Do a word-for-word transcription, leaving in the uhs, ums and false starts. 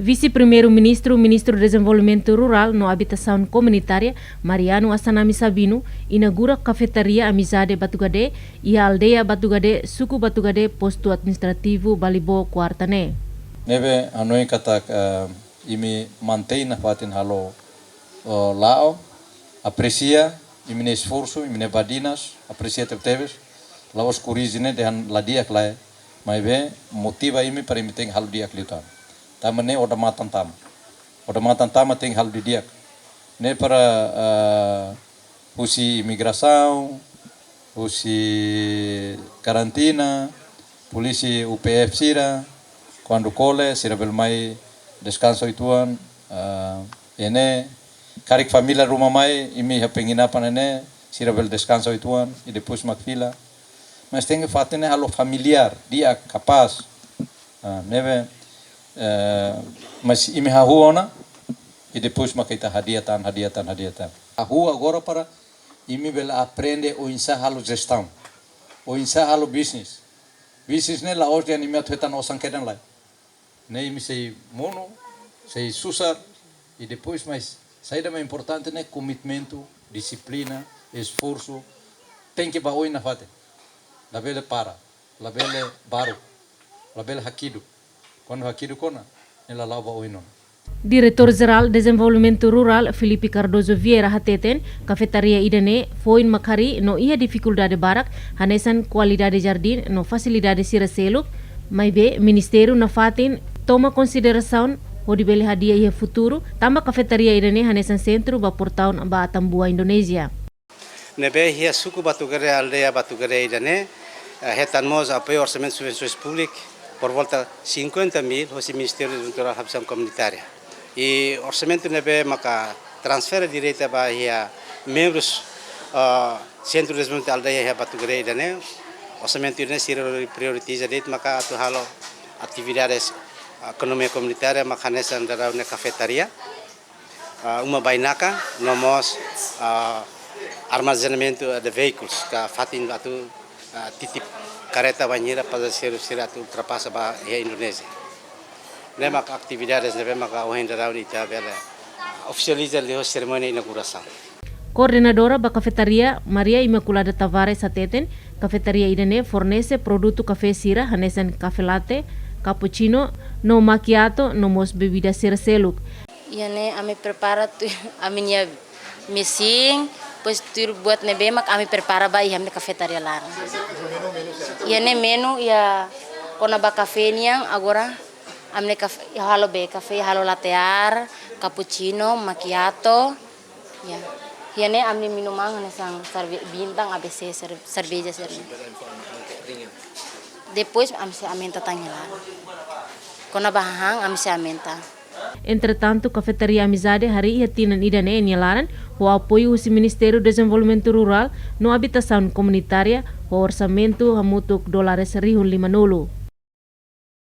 Vise-Primeiru-Ministru, Ministru Dezenvolvimentu Rurál no Abitasaun Komunitária, Mariano Assanami Sabino, inaugura Kafetaria Amizade Batugade, iha aldeia Batugade, suku Batugade, postu administrativu Balibó, kuarta ne'e. Ne'ebé hanoin katak, eh, imi mantein nafatin halo, eh, la'o, apresia imi-nia esforsu, imi-nia badinas, apresia tebetebes, la'ós korrije ne'e dehan la di'ak lae, maibé motiva imi para imi tenke halo di'ak liután. Tanba ne'e odamatan tama. Odamatan tama tenke halo didi'ak. Ne'e para, ah, husi imigrasaun, husi karantina, polísia U P F sira, kuandu kole, sira bele mai deskansa uitoan, ah, iha ne'e, karik família ruma mai, imi iha penginapan ne'e, sira bele deskansa uitoan, i depois mak fila. Mas tenke fatin ne'e halo familiár, di'ak, kapás. Ah, ne'ebé, eh, mas imi hahú ona, i depois mak ita hadi'a tan, hadi'a tan, hadi'a tan. Hahú agora para imi bele aprende oinsá halo jestaun, oinsá halo bisnis. Bisnis ne'e la'ós dehan imi atu hetan osan kedan lae. Ne'e imi sei monu, sei susar, i depois mais saida mak importante ne'e komitmentu, dixiplina, esforsu, tenke ba oin nafatin. Labele para, labele baruk, labele hakiduk. Kuandu hakiduk ona, ne'e la la'o ba oin ona. Diretór Jerál Dezenvolvimentu Rurál, Filipe Cardoso Vieira, hateten, kafetaria ida-ne'e foin mak harii no iha difikuldade barak, hanesan kualidade jardín no fasilidade sira seluk, maibé ministériu nafatin toma konsiderasaun hodi bele hadi'a iha futuru, tanba kafetaria ida-ne'e hanesan sentru ba portaun ba Atambua, Indonézia. Ne'ebé iha suku Batugade, aldeia Batugade ida-ne'e, eh, hetan mós apoiu orsamentu subvensaun públika por volta cinquenta mil, hosi Ministériu Dezenvolvimentu Rurál Habitasaun Komunitária. I orsamentu ne'ebé maka transfere direta ba iha membrus, eh, Sentru Dezenvolvimentu Aldeia iha Batugade ida-ne'e, orsamentu ida-ne'e sira prioritiza de'it maka atu halo atividades, eh, ekonomia komunitária, maka hanesan daudaun ne'e kafetaria, ah, uma bainaka, no mós, ah, armazenamentu de veículus, ka fatin atu, ah, titip kareta, bainhira pasajeiru sira atu ultrapasa ba iha Indonézia. Ne'e maka atividades ne'ebé maka ohin daudaun ita bele, ah, ofisializa liuhosi serimónia inaugurasaun. Koordenadora ba kafetaria, Maria Imaculada Tavares, hateten, kafetaria ida-ne'e fornese produtu kafé sira hanesan kafé latte, cappuccino, no macchiato, no mós bebida sira seluk. Iha ne'e ami prepara tuir ami-nia mesin, depois tuir buat ne'ebé mak ami prepara ba iha ami-nia kafetaria laran. Iha ne'e menu iha kona-ba kafé nian, agora ami-nia kafé, iha halo be kafé, halo latte art, cappuccino, macchiato, ya. Iha ne'e ami-nia minuman hanesan serve-, Bintang, A B C, ser-, serveja sira-ne'e. Depois ami sei aumenta tan iha laran. Kona-ba hahán ami sei aumenta. Entretantu, Kafetaria Amizade harii iha tinan ida-ne'e nia laran, ho apoiu husi Ministériu Dezenvolvimentu Rurál no Abitasaun Komunitária, ho orsamentu hamutuk dólares rihun lima-nulu.